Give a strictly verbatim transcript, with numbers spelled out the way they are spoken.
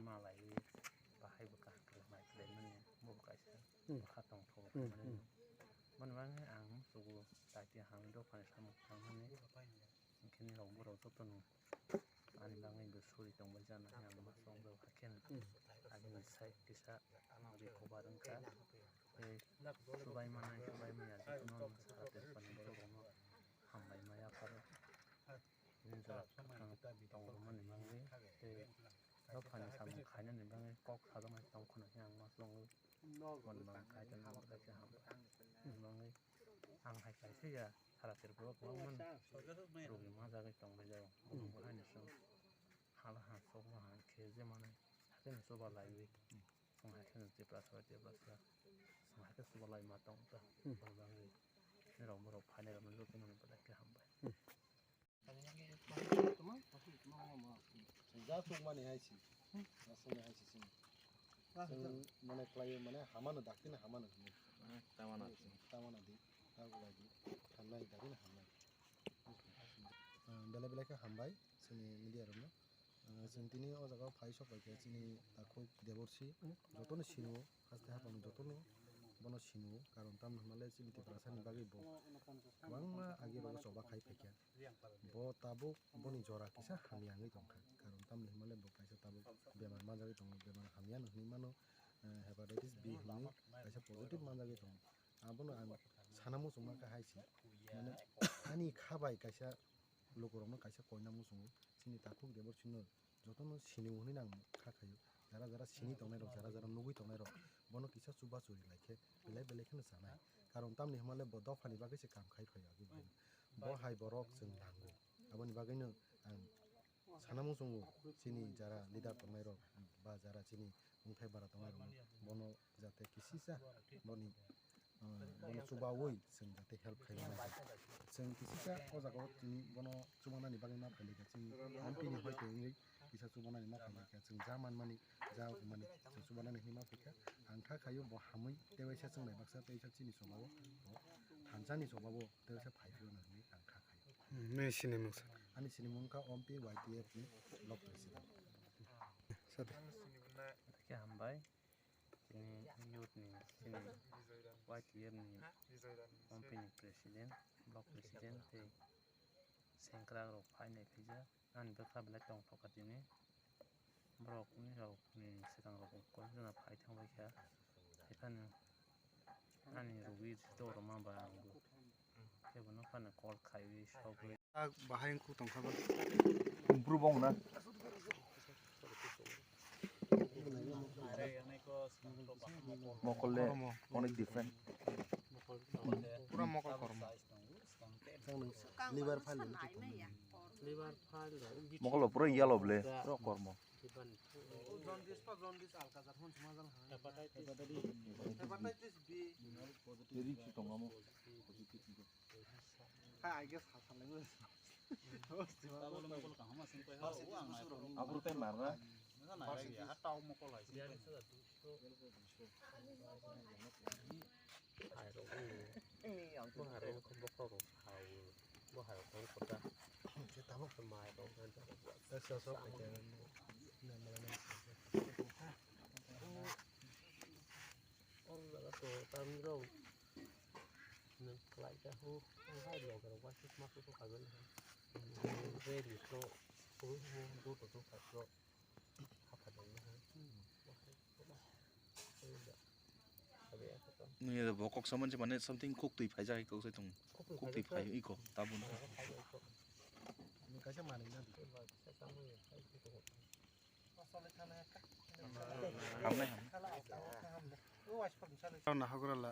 Malai bahai bo kaham khe mai khlai mani bo kaisa Hmm. Bwkha tongthok Hmm, mani hmm. Mani bagwi ang musugo tati hamwi dophani samung tangmani. Hwnkhe nirok borok jotono ani bagwi bo suri tongbai jana, ang ma chongjak hakhe agini side kisa recover wngkha. Tei chubai manai, chubai manya jotono ang sakha tei borok rokno hambai ma yapharo. Bini jora kwthang tongmani bagwi tei dophani samung khainani bagwi kok sajaknai tongkhwna khe ang ma chongo. Boni bagwi kaitor no kaisa hambai. Bini bagwi ang hai kaisa ya sara Tripura o kwbangma rwgwi manjagwi tonglaijao. Bini bagwi haino chwng hala ha chokma ha khe je manai hakhe no chuba laiwi chwng hakhe no Tiprasa bai Tiprasa chwng hakhe chuba laima tong ta. Bini bagwi norok borok phainairokno jotono ni belai khe hambai. Ja chukmani hai se. Ja chukmani hai se chini. Chwng mane khlaiwi mane hamano daktino hamano hinwi. Tamana di. Tamana di. Tabuk lai di. Hamnai daktino hamnai. Ah, belai belai khe hambai chini media rokno. Ah, chwng tini o jaga o phai sok bai khe chini takhuk Deborsi jotono sino. Haste haphang jotono bono sino, karon tamni hwnba le chini Tiprasa ni bagwi bo kwbangma agi rogo choba khai phaikha. Bo tabuk boni jora kisa hamya wngwi tongkha, karon tamni hwnba le bo kaisa tabuk bemar manjagwi tongo, bemar hamya no hwnwi mano, eh, hepatitis B hwnwi kaisa positive manjagwi tongo. Abono ang sana muchungma kha hai se, mane ani kha bai kaisa lukurokno kaisa koina muchungo, chini takhuk Deborsi no jotono sini hwnwi nang kha khaio. Jara jara sini tongnai rok, jara jara nugwi tongnai rok, bono kisa chuba churi lai khe belai belai kheno chanai. Karon tamni hwnba le bo dophani bagwi se kam khai phaio agwi bagwi. Bo hai borok chwng nango. Aboni bagwino ang sana muchungo chini jara leader tongnai rok ba jara chini wngthai bara tongnai rok bono jate kisisa boni, ah, bono chubawi chwng jate help khaimani. Chwng kisisa o jaga o chini bono chubanani bagwi ma phailai kha, chini M P ni hoite wngwi kisa chubanani ma phailai kha, chwng ja manmani, ja wngmani chwng chubanani hinwi ma phaikha. Ang kha khaio bo hamwi tei waisa chwnglai baksa tei waisa chini chobao bo thansani chobao tei waisa phai phiyokno hinwi ang kha khaio. Hmm, nini sinimung sa? Ani sinimung wngkha M P Y T F ni block president. Sadi. Khe hambai. Chini youth ni, chini Y T F ni, company president, block president tei sengkrak rok phainai phaijak. Ani bwkha belai tongthok kha tini. Borok ni rok ni swkang rok koi jona phai thang bai kha. Ephano ani rugwi doro ma ba ang bo. Khe bono phano call khaiwi sogwi. Tak bahai wngkhu tongkha ba. Bru bong na. Mokol le onek different. Pura mokol kormo. Liver fail. Liver fail. Mokol pura yellow ble. Pura kormo. Jaundice pa jaundice alka jat hwn sma jal ha. Hepatitis. Hepatitis B. Risk tongamo. Hai, I guess ha salai mo. Abro tei marna. Ni ang to hare ko bokol ro hau. Bo hau ko kota. Mai ko kan. Oro jaga to tamni rok nwng kwlai kha hu, hai loge rok uansuk ma kusu kha bele hai. Ready to, hu hu hu to to kha bro. Nini bo kok saman se mane something kok twi phaijak kok se tong. Kok twi phai iko tabun. Hamnai hamnai. Nahagura la.